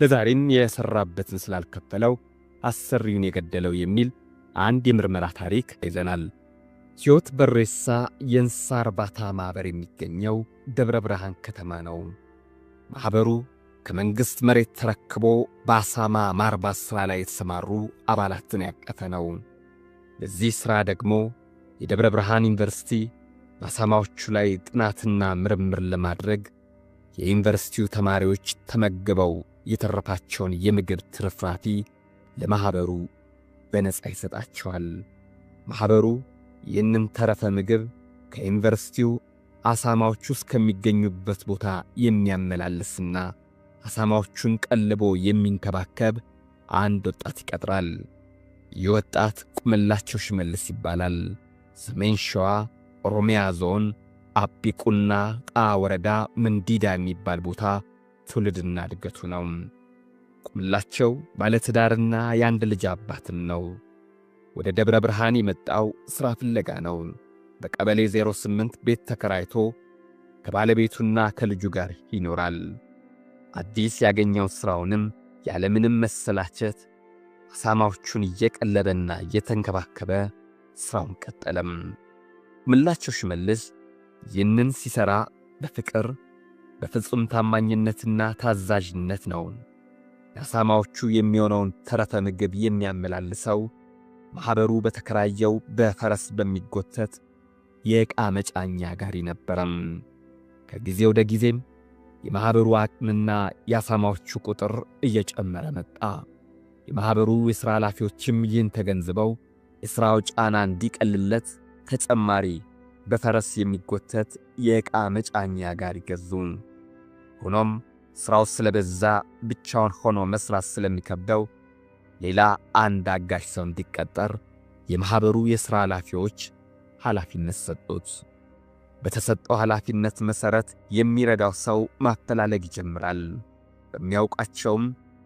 ለዛሬም የሰራበትን ስላልከፈለው አሰሪውን የገደለው የሚል አንድ የምርመራ ታሪክ ይዘናል። ሕይወት በሬሳ የእንስሳ እርባታ ማኅበር የሚገኘው ደብረ ብርሃን ከተማ ነው። ማኅበሩ ከመንግሥት መሬት ተረክቦ በአሳማ ማርባት ሥራ ላይ የተሰማሩ አባላትን ያቀፈ ነው። ለዚህ ሥራ ደግሞ የደብረ ብርሃን ዩኒቨርሲቲ በአሳማዎቹ ላይ ጥናትና ምርምር ለማድረግ የዩኒቨርሲቲው ተማሪዎች ተመግበው የተረፋቸውን የምግብ ትርፍራፊ ለማኅበሩ በነፃ ይሰጣቸዋል። ማኅበሩ ይህንን ተረፈ ምግብ ከዩኒቨርሲቲው አሳማዎቹ እስከሚገኙበት ቦታ የሚያመላልስና አሳማዎቹን ቀልቦ የሚንከባከብ አንድ ወጣት ይቀጥራል። ይህ ወጣት ቁምላቸው ሽመልስ ይባላል። ሰሜን ሸዋ ኦሮሚያ ዞን አቢቁና ጣ ወረዳ ምንዲዳ የሚባል ቦታ ትውልድና እድገቱ ነው። ቁምላቸው ባለትዳርና የአንድ ልጅ አባትም ነው። ወደ ደብረ ብርሃን የመጣው ሥራ ፍለጋ ነው። በቀበሌ 08 ቤት ተከራይቶ ከባለቤቱና ከልጁ ጋር ይኖራል። አዲስ ያገኘው ሥራውንም ያለምንም መሰላቸት አሳማዎቹን እየቀለበና እየተንከባከበ ሥራውን ቀጠለም። ቁምላቸው ሽመልስ ይህንን ሲሠራ በፍቅር፣ በፍጹም ታማኝነትና ታዛዥነት ነው። ለአሳማዎቹ የሚሆነውን ተረፈ ምግብ የሚያመላልሰው ማኅበሩ በተከራየው በፈረስ በሚጎተት የዕቃ መጫኛ ጋሪ ነበረም። ከጊዜ ወደ ጊዜም የማኅበሩ አቅምና የአሳማዎቹ ቁጥር እየጨመረ መጣ። የማኅበሩ የሥራ ኃላፊዎችም ይህን ተገንዝበው የሥራው ጫና እንዲቀልለት ተጨማሪ በፈረስ የሚጎተት የዕቃ መጫኛ ጋሪ ገዙ። ሆኖም ሥራው ስለበዛ ብቻውን ሆኖ መሥራት ስለሚከብደው ሌላ አንድ አጋዥ ሰው እንዲቀጠር የማኅበሩ የሥራ ኃላፊዎች ኃላፊነት ሰጡት። በተሰጠው ኃላፊነት መሠረት የሚረዳው ሰው ማፈላለግ ይጀምራል። በሚያውቃቸውም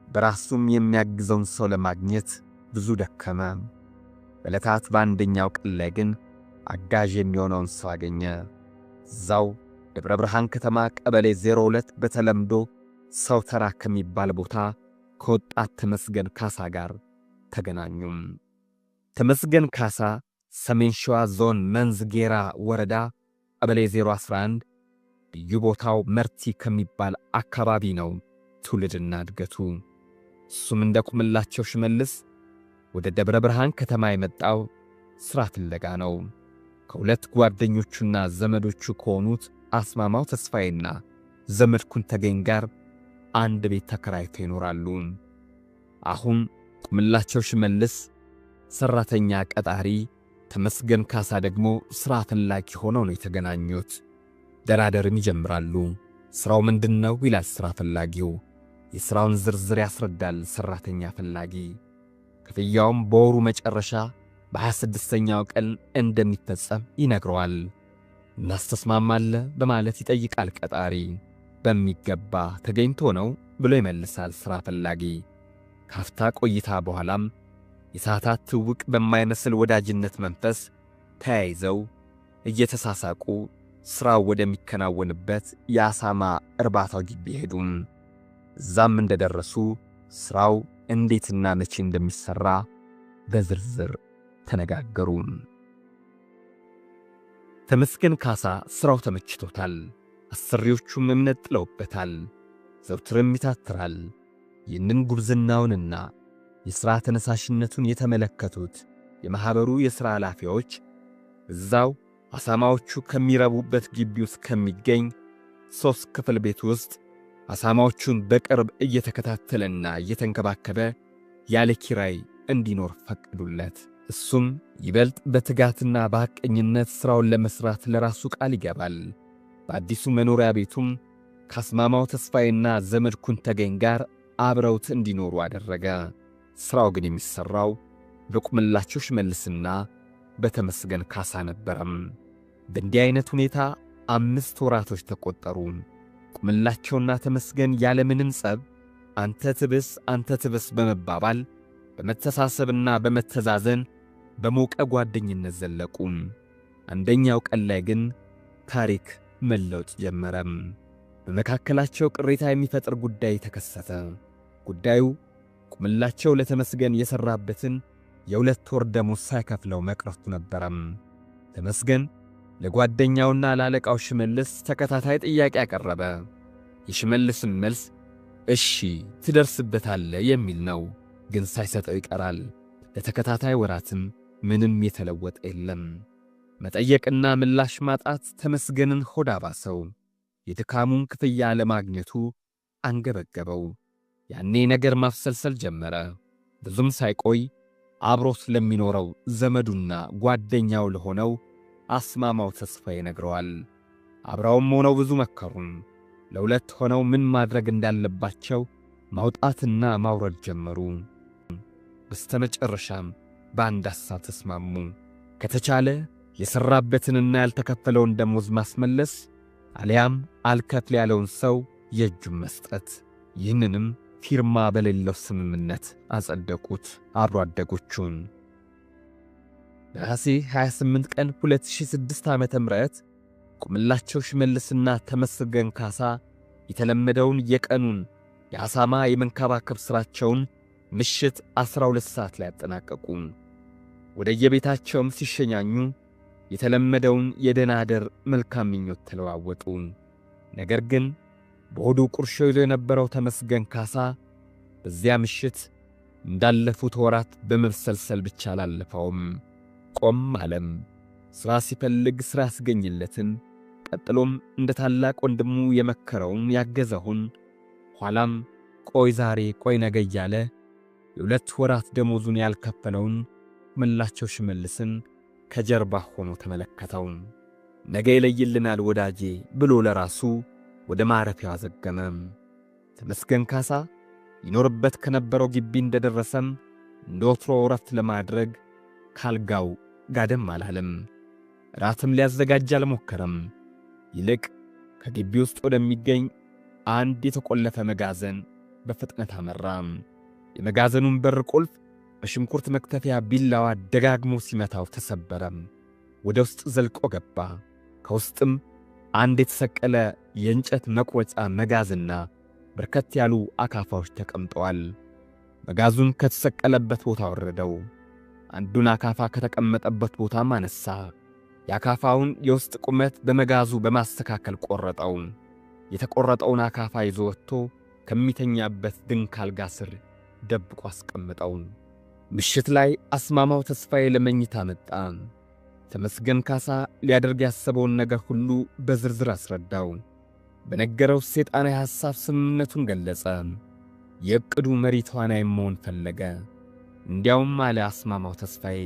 በራሱም የሚያግዘውን ሰው ለማግኘት ብዙ ደከመ። በዕለታት በአንደኛው ቀን ላይ ግን አጋዥ የሚሆነውን ሰው አገኘ። እዛው ደብረ ብርሃን ከተማ ቀበሌ 02 በተለምዶ ሰው ተራ ከሚባል ቦታ ከወጣት ተመስገን ካሳ ጋር ተገናኙም። ተመስገን ካሳ ሰሜን ሸዋ ዞን መንዝ ጌራ ወረዳ ቀበሌ 011 ልዩ ቦታው መርቲ ከሚባል አካባቢ ነው ትውልድና እድገቱ። እሱም እንደ ቁምላቸው ሽመልስ ወደ ደብረ ብርሃን ከተማ የመጣው ሥራ ፍለጋ ነው። ከሁለት ጓደኞቹና ዘመዶቹ ከሆኑት አስማማው ተስፋዬና ዘመድኩን ተገኝ ጋር አንድ ቤት ተከራይተው ይኖራሉ። አሁን ቁምላቸው ሽመልስ ሠራተኛ ቀጣሪ፣ ተመስገን ካሳ ደግሞ ሥራ ፈላጊ ሆነው ነው የተገናኙት። ደራደርም ይጀምራሉ። ሥራው ምንድነው ይላል ሥራ ፈላጊው። የሥራውን ዝርዝር ያስረዳል ሠራተኛ ፈላጊ። ክፍያውም በወሩ መጨረሻ በ26ኛው ቀን እንደሚፈጸም ይነግረዋል። እናስተስማማለ በማለት ይጠይቃል ቀጣሪ። በሚገባ ተገኝቶ ነው ብሎ ይመልሳል ሥራ ፈላጊ። ካፍታ ቆይታ በኋላም የሰዓታት ትውውቅ በማይመስል ወዳጅነት መንፈስ ተያይዘው እየተሳሳቁ ሥራው ወደሚከናወንበት የአሳማ እርባታው ግቢ ሄዱ። እዛም እንደደረሱ ሥራው እንዴትና መቼ እንደሚሠራ በዝርዝር ተነጋገሩ። ተመስገን ካሳ ሥራው ተመችቶታል። አሰሪዎቹም እምነት ጥለውበታል። ዘውትርም ይታትራል። ይህንን ጉብዝናውንና የሥራ ተነሳሽነቱን የተመለከቱት የማኅበሩ የሥራ ኃላፊዎች እዛው አሳማዎቹ ከሚረቡበት ግቢ ውስጥ ከሚገኝ 3 ክፍል ቤት ውስጥ አሳማዎቹን በቅርብ እየተከታተለና እየተንከባከበ ያለ ኪራይ እንዲኖር ፈቀዱለት። እሱም ይበልጥ በትጋትና በሐቀኝነት ሥራውን ለመሥራት ለራሱ ቃል ይገባል። በአዲሱ መኖሪያ ቤቱም ካስማማው ተስፋዬና ዘመድኩን ተገኝ ጋር አብረውት እንዲኖሩ አደረገ። ሥራው ግን የሚሠራው በቁምላቸው ሽመልስና በተመስገን ካሳ ነበረም። በእንዲህ አይነት ሁኔታ 5 ወራቶች ተቆጠሩ። ቁምላቸውና ተመስገን ያለምንም ጸብ አንተ ትብስ አንተ ትብስ በመባባል በመተሳሰብና በመተዛዘን በሞቀ ጓደኝነት ዘለቁ። አንደኛው ቀን ላይ ግን ታሪክ መለወጥ ጀመረም። በመካከላቸው ቅሬታ የሚፈጥር ጉዳይ ተከሰተ። ጉዳዩ ቁምላቸው ለተመስገን የሰራበትን የ2 ወር ደሞዝ ሳይከፍለው መቅረቱ ነበረም። ተመስገን ለጓደኛውና ለአለቃው ሽመልስ ተከታታይ ጥያቄ አቀረበ። የሽመልስም መልስ እሺ ትደርስበታለህ የሚል ነው፣ ግን ሳይሰጠው ይቀራል። ለተከታታይ ወራትም ምንም የተለወጠ የለም። መጠየቅና ምላሽ ማጣት ተመስገንን ሆድ አባሰው። የድካሙን ክፍያ ለማግኘቱ አንገበገበው። ያኔ ነገር ማብሰልሰል ጀመረ። ብዙም ሳይቆይ አብሮት ለሚኖረው ዘመዱና ጓደኛው ለሆነው አስማማው ተስፋዬ ይነግረዋል። አብረውም ሆነው ብዙ መከሩን። ለሁለት ሆነው ምን ማድረግ እንዳለባቸው ማውጣትና ማውረድ ጀመሩ። በስተመጨረሻም በአንድ ሐሳብ ተስማሙ። ከተቻለ የሠራበትንና ያልተከፈለውን ደሞዝ ማስመለስ፣ አሊያም አልከፍል ያለውን ሰው የእጁን መስጠት። ይህንንም ፊርማ በሌለው ስምምነት አጸደቁት አብሮ አደጎቹን። ነሐሴ 28 ቀን 2006 ዓ.ም ቁምላቸው ሽመልስና ተመስገን ካሳ የተለመደውን የቀኑን የአሳማ የመንከባከብ ሥራቸውን ምሽት 12 ሰዓት ላይ አጠናቀቁ። ወደየቤታቸውም ሲሸኛኙ የተለመደውን የደህና እደር መልካም ምኞት ተለዋወጡ። ነገር ግን በሆዱ ቁርሾ ይዞ የነበረው ተመስገን ካሳ በዚያ ምሽት እንዳለፉት ወራት በመብሰልሰል ብቻ አላለፈውም። ቆም አለም። ሥራ ሲፈልግ ሥራ ያስገኝለትን፣ ቀጥሎም እንደ ታላቅ ወንድሙ የመከረውን ያገዘውን፣ ኋላም ቆይ ዛሬ ቆይ ነገ እያለ የ2 ወራት ደሞዙን ያልከፈለውን ቁምላቸው ሽመልስን ከጀርባ ሆኖ ተመለከተው። ነገ ይለይልናል ወዳጄ ብሎ ለራሱ ወደ ማረፊያው አዘገመ። ተመስገን ካሳ ይኖርበት ከነበረው ግቢ እንደደረሰም እንደ ወትሮ እረፍት ለማድረግ ካልጋው ጋደም አላለም። ራትም ሊያዘጋጅ አልሞከረም። ይልቅ ከግቢ ውስጥ ወደሚገኝ አንድ የተቆለፈ መጋዘን በፍጥነት አመራ። የመጋዘኑን በር ቁልፍ በሽንኩርት መክተፊያ ቢላዋ ደጋግሞ ሲመታው ተሰበረም። ወደ ውስጥ ዘልቆ ገባ። ከውስጥም አንድ የተሰቀለ የእንጨት መቁረጫ መጋዝና በርከት ያሉ አካፋዎች ተቀምጠዋል። መጋዙን ከተሰቀለበት ቦታ አወረደው። አንዱን አካፋ ከተቀመጠበት ቦታም አነሳ። የአካፋውን የውስጥ ቁመት በመጋዙ በማስተካከል ቆረጠው። የተቆረጠውን አካፋ ይዞ ወጥቶ ከሚተኛበት ድንክ አልጋ ስር ደብቆ አስቀመጠው። ምሽት ላይ አስማማው ተስፋዬ ለመኝታ መጣ። ተመስገን ካሳ ሊያደርግ ያሰበውን ነገር ሁሉ በዝርዝር አስረዳው። በነገረው ሰይጣናዊ ሐሳብ ስምምነቱን ገለጸ። የዕቅዱ መሪ ተዋናይ መሆን ፈለገ። እንዲያውም አለ አስማማው ተስፋዬ፣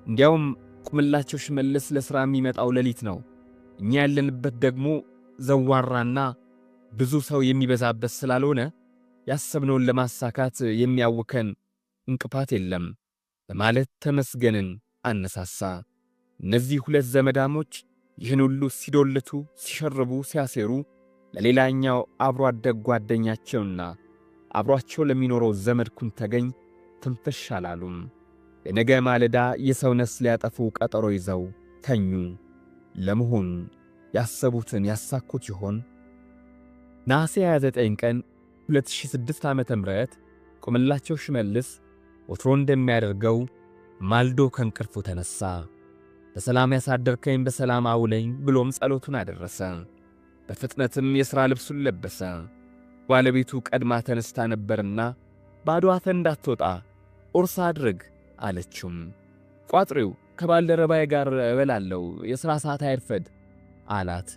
እንዲያውም ቁምላቸው ሽመልስ ለሥራ የሚመጣው ሌሊት ነው። እኛ ያለንበት ደግሞ ዘዋራና ብዙ ሰው የሚበዛበት ስላልሆነ ያሰብነውን ለማሳካት የሚያውከን እንቅፋት የለም በማለት ተመስገንን አነሳሳ። እነዚህ ሁለት ዘመዳሞች ይህን ሁሉ ሲዶልቱ፣ ሲሸርቡ፣ ሲያሴሩ ለሌላኛው አብሮ አደግ ጓደኛቸውና አብሯቸው ለሚኖረው ዘመድኩን ተገኝ ትንፍሽ አላሉም። ለነገ ማለዳ የሰው ነፍስ ሊያጠፉ ቀጠሮ ይዘው ተኙ። ለመሆኑ ያሰቡትን ያሳኩት ይሆን? ነሐሴ 29 ቀን 2006 ዓ.ም ቁምላቸው ሽመልስ ወትሮ እንደሚያደርገው ማልዶ ከእንቅልፉ ተነሳ። በሰላም ያሳደርከኝ በሰላም አውለኝ ብሎም ጸሎቱን አደረሰ። በፍጥነትም የሥራ ልብሱን ለበሰ። ባለቤቱ ቀድማ ተነስታ ነበርና ባዶ አፍህን እንዳትወጣ ቁርስ አድርግ አለችውም። ቋጥሪው ከባልደረባዬ ጋር እበላለሁ፣ የሥራ ሰዓት አይርፈድ አላት።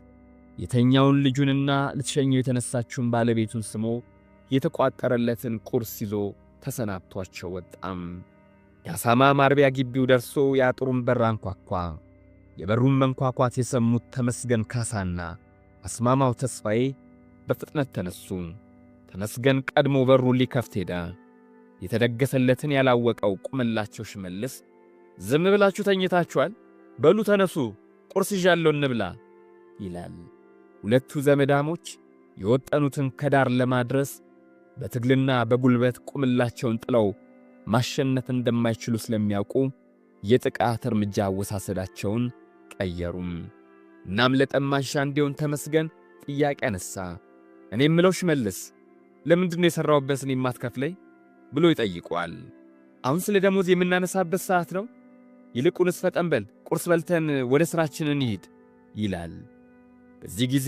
የተኛውን ልጁንና ልትሸኘው የተነሳችውን ባለቤቱን ስሞ የተቋጠረለትን ቁርስ ይዞ ተሰናብቷቸው ወጣም። የአሳማ ማርቢያ ግቢው ደርሶ የአጥሩን በር አንኳኳ። የበሩን መንኳኳት የሰሙት ተመስገን ካሳና አስማማው ተስፋዬ በፍጥነት ተነሱ። ተመስገን ቀድሞ በሩን ሊከፍት ሄደ። የተደገሰለትን ያላወቀው ቁምላቸው ሽመልስ ዝም ብላችሁ ተኝታችኋል፣ በሉ ተነሱ፣ ቁርስ ይዣለሁ እንብላ ይላል። ሁለቱ ዘመዳሞች የወጠኑትን ከዳር ለማድረስ በትግልና በጉልበት ቁምላቸውን ጥለው ማሸነፍ እንደማይችሉ ስለሚያውቁ የጥቃት እርምጃ አወሳሰዳቸውን ቀየሩም። እናም ለጠማሽ እንዲሆን ተመስገን ጥያቄ አነሳ። እኔ የምለው ሽመልስ፣ ለምንድን ነው የሠራሁበትን የማትከፍለኝ ብሎ ይጠይቀዋል። አሁን ስለ ደሞዝ የምናነሳበት ሰዓት ነው? ይልቁንስ ፈጠን በል፣ ቁርስ በልተን ወደ ሥራችን እንሂድ ይላል። በዚህ ጊዜ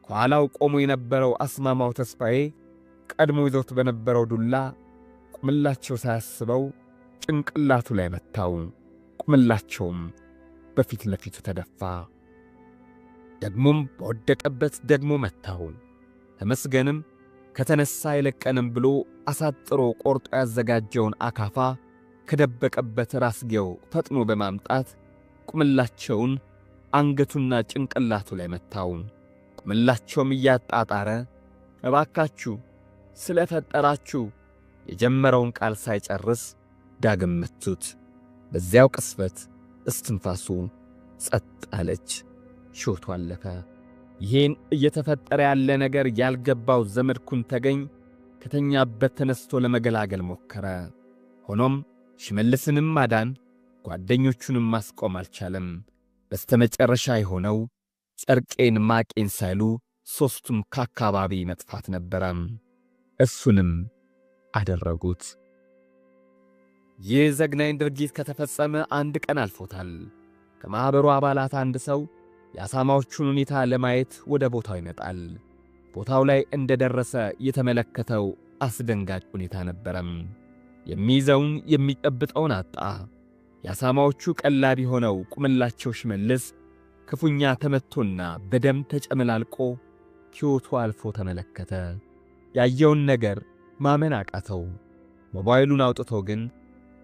ከኋላው ቆሞ የነበረው አስማማው ተስፋዬ ቀድሞ ይዞት በነበረው ዱላ ቁምላቸው ሳያስበው ጭንቅላቱ ላይ መታው። ቁምላቸውም በፊት ለፊቱ ተደፋ። ደግሞም በወደቀበት ደግሞ መታው። ተመስገንም ከተነሳ አይለቀንም ብሎ አሳጥሮ ቆርጦ ያዘጋጀውን አካፋ ከደበቀበት ራስጌው ፈጥኖ በማምጣት ቁምላቸውን አንገቱና ጭንቅላቱ ላይ መታው። ቁምላቸውም እያጣጣረ እባካችሁ ስለፈጠራችሁ የጀመረውን ቃል ሳይጨርስ ዳግም መቱት። በዚያው ቅስፈት እስትንፋሱ ጸጥ አለች፣ ሕይወቱ አለፈ። ይህን እየተፈጠረ ያለ ነገር ያልገባው ዘመድኩን ተገኝ ከተኛበት ተነስቶ ለመገላገል ሞከረ። ሆኖም ሽመልስንም ማዳን ጓደኞቹንም ማስቆም አልቻለም። በስተመጨረሻ የሆነው ጨርቄን ማቄን ሳይሉ ሦስቱም ከአካባቢ መጥፋት ነበረ። እሱንም አደረጉት። ይህ ዘግናኝ ድርጊት ከተፈጸመ አንድ ቀን አልፎታል። ከማኅበሩ አባላት አንድ ሰው የአሳማዎቹን ሁኔታ ለማየት ወደ ቦታው ይመጣል። ቦታው ላይ እንደደረሰ የተመለከተው አስደንጋጭ ሁኔታ ነበረም። የሚይዘውን የሚጨብጠውን አጣ። የአሳማዎቹ ቀላቢ ሆነው ቁምላቸው ሽመልስ ክፉኛ ተመቶና በደም ተጨመላልቆ ሕይወቱ አልፎ ተመለከተ። ያየውን ነገር ማመን አቃተው። ሞባይሉን አውጥቶ ግን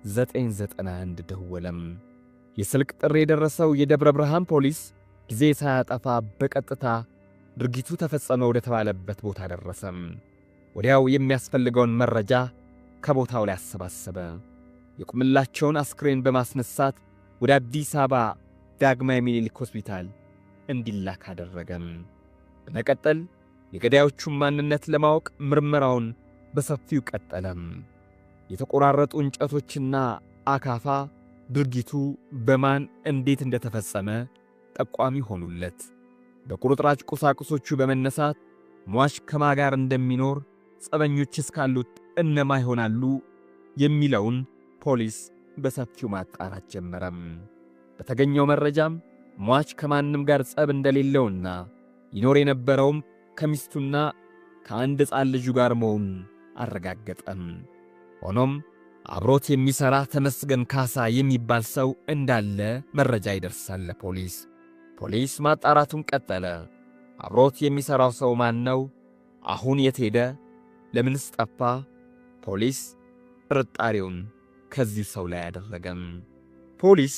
991 ደወለም። የስልክ ጥሪ የደረሰው የደብረ ብርሃን ፖሊስ ጊዜ ሳያጠፋ በቀጥታ ድርጊቱ ተፈጸመ ወደ ተባለበት ቦታ ደረሰም። ወዲያው የሚያስፈልገውን መረጃ ከቦታው ላይ አሰባሰበ። የቁምላቸውን አስክሬን በማስነሳት ወደ አዲስ አበባ ዳግማዊ ምኒልክ ሆስፒታል እንዲላክ አደረገም። በመቀጠል የገዳዮቹን ማንነት ለማወቅ ምርመራውን በሰፊው ቀጠለም። የተቆራረጡ እንጨቶችና አካፋ ድርጊቱ በማን እንዴት እንደተፈጸመ ጠቋሚ ሆኑለት። በቁርጥራጭ ቁሳቁሶቹ በመነሳት ሟች ከማ ጋር እንደሚኖር፣ ጸበኞች እስካሉት እነማ ይሆናሉ የሚለውን ፖሊስ በሰፊው ማጣራት ጀመረም። በተገኘው መረጃም ሟች ከማንም ጋር ጸብ እንደሌለውና ይኖር የነበረውም ከሚስቱና ከአንድ ሕፃን ልጁ ጋር መሆኑን አረጋገጠም። ሆኖም አብሮት የሚሠራ ተመስገን ካሳ የሚባል ሰው እንዳለ መረጃ ይደርሳል ለፖሊስ። ፖሊስ ማጣራቱን ቀጠለ። አብሮት የሚሠራው ሰው ማን ነው? አሁን የት ሄደ? ለምንስ ጠፋ? ፖሊስ ጥርጣሬውን ከዚህ ሰው ላይ አደረገም። ፖሊስ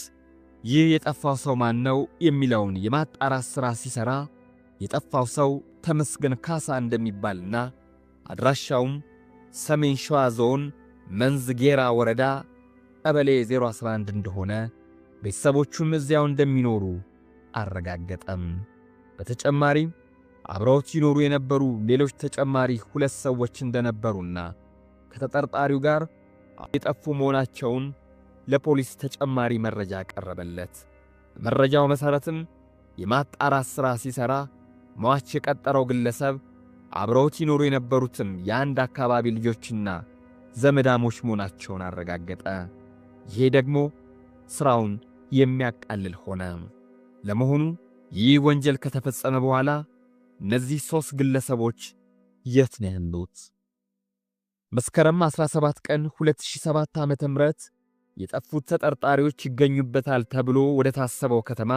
ይህ የጠፋው ሰው ማን ነው የሚለውን የማጣራት ሥራ ሲሠራ የጠፋው ሰው ተመስገን ካሳ እንደሚባልና አድራሻውም ሰሜን ሸዋ ዞን መንዝ ጌራ ወረዳ ቀበሌ 011 እንደሆነ ቤተሰቦቹም እዚያው እንደሚኖሩ አረጋገጠም። በተጨማሪም አብረውት ይኖሩ የነበሩ ሌሎች ተጨማሪ ሁለት ሰዎች እንደነበሩና ከተጠርጣሪው ጋር የጠፉ መሆናቸውን ለፖሊስ ተጨማሪ መረጃ ቀረበለት። በመረጃው መሠረትም የማጣራት ሥራ ሲሠራ ሟች የቀጠረው ግለሰብ አብረውት ይኖሩ የነበሩትም የአንድ አካባቢ ልጆችና ዘመዳሞች መሆናቸውን አረጋገጠ። ይሄ ደግሞ ሥራውን የሚያቃልል ሆነ። ለመሆኑ ይህ ወንጀል ከተፈጸመ በኋላ እነዚህ ሦስት ግለሰቦች የት ነው ያሉት? መስከረም 17 ቀን 2007 ዓ.ም የጠፉት ተጠርጣሪዎች ይገኙበታል ተብሎ ወደ ታሰበው ከተማ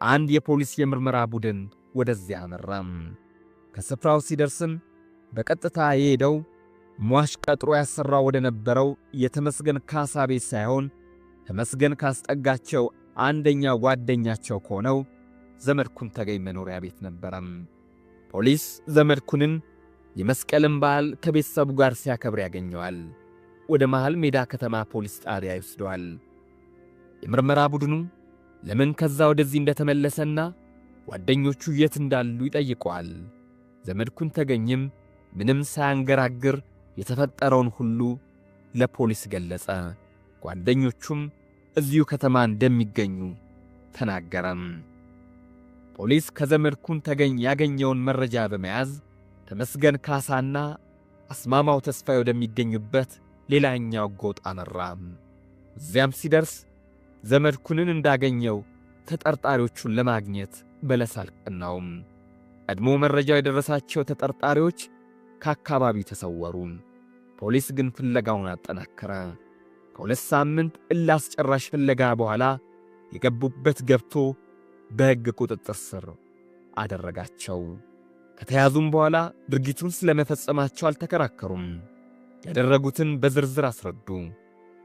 አንድ የፖሊስ የምርመራ ቡድን ወደዚያ አመራም። ከስፍራው ሲደርስም በቀጥታ የሄደው ሟች ቀጥሮ ያሰራው ወደ ነበረው የተመስገን ካሳ ቤት ሳይሆን ተመስገን ካስጠጋቸው አንደኛ ጓደኛቸው ከሆነው ዘመድኩን ተገኝ መኖሪያ ቤት ነበረም። ፖሊስ ዘመድኩንን የመስቀልን በዓል ከቤተሰቡ ጋር ሲያከብር ያገኘዋል። ወደ መሃል ሜዳ ከተማ ፖሊስ ጣቢያ ይወስደዋል። የምርመራ ቡድኑ ለምን ከዛ ወደዚህ እንደተመለሰና ጓደኞቹ የት እንዳሉ ይጠይቀዋል። ዘመድኩን ተገኝም ምንም ሳያንገራግር የተፈጠረውን ሁሉ ለፖሊስ ገለጸ። ጓደኞቹም እዚሁ ከተማ እንደሚገኙ ተናገረም። ፖሊስ ከዘመድኩን ተገኝ ያገኘውን መረጃ በመያዝ ተመስገን ካሳና አስማማው ተስፋዬ ወደሚገኙበት ሌላኛው ጎጥ አመራ። እዚያም ሲደርስ ዘመድኩንን እንዳገኘው ተጠርጣሪዎቹን ለማግኘት በለስ አልቀናውም። ቀድሞ መረጃው የደረሳቸው ተጠርጣሪዎች ከአካባቢው ተሰወሩ። ፖሊስ ግን ፍለጋውን አጠናከረ። ከ2 ሳምንት እልህ አስጨራሽ ፍለጋ በኋላ የገቡበት ገብቶ በሕግ ቁጥጥር ስር አደረጋቸው። ከተያዙም በኋላ ድርጊቱን ስለመፈጸማቸው አልተከራከሩም። ያደረጉትን በዝርዝር አስረዱ።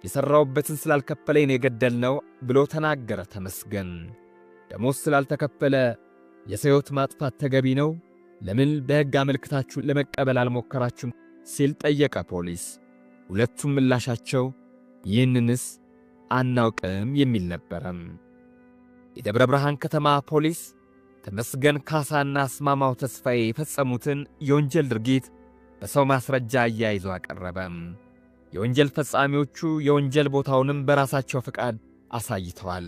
የሠራውበትን ስላልከፈለኝ ነው የገደልነው ብሎ ተናገረ ተመስገን። ደሞዝ ስላልተከፈለ የሰው ሕይወት ማጥፋት ተገቢ ነው? ለምን በሕግ አመልክታችሁ ለመቀበል አልሞከራችሁም? ሲል ጠየቀ ፖሊስ። ሁለቱም ምላሻቸው ይህንንስ አናውቅም የሚል ነበረም። የደብረ ብርሃን ከተማ ፖሊስ ተመስገን ካሳና አስማማው ተስፋዬ የፈጸሙትን የወንጀል ድርጊት በሰው ማስረጃ አያይዞ አቀረበም። የወንጀል ፈጻሚዎቹ የወንጀል ቦታውንም በራሳቸው ፍቃድ አሳይተዋል።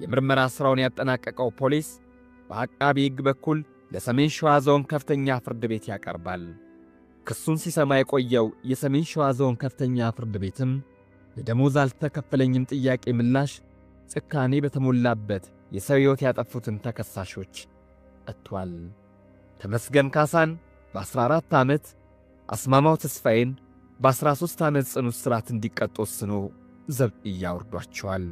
የምርመራ ሥራውን ያጠናቀቀው ፖሊስ በአቃቢ ሕግ በኩል ለሰሜን ሸዋ ዞን ከፍተኛ ፍርድ ቤት ያቀርባል። ክሱን ሲሰማ የቆየው የሰሜን ሸዋ ዞን ከፍተኛ ፍርድ ቤትም ለደሞዝ አልተከፈለኝም ጥያቄ ምላሽ ጭካኔ በተሞላበት የሰው ሕይወት ያጠፉትን ተከሳሾች ቀጥቷል። ተመስገን ካሳን በ14 ዓመት፣ አስማማው ተስፋዬን በ13 ዓመት ጽኑ እስራት እንዲቀጡ ወስኖ ዘብጥያ አውርዷቸዋል።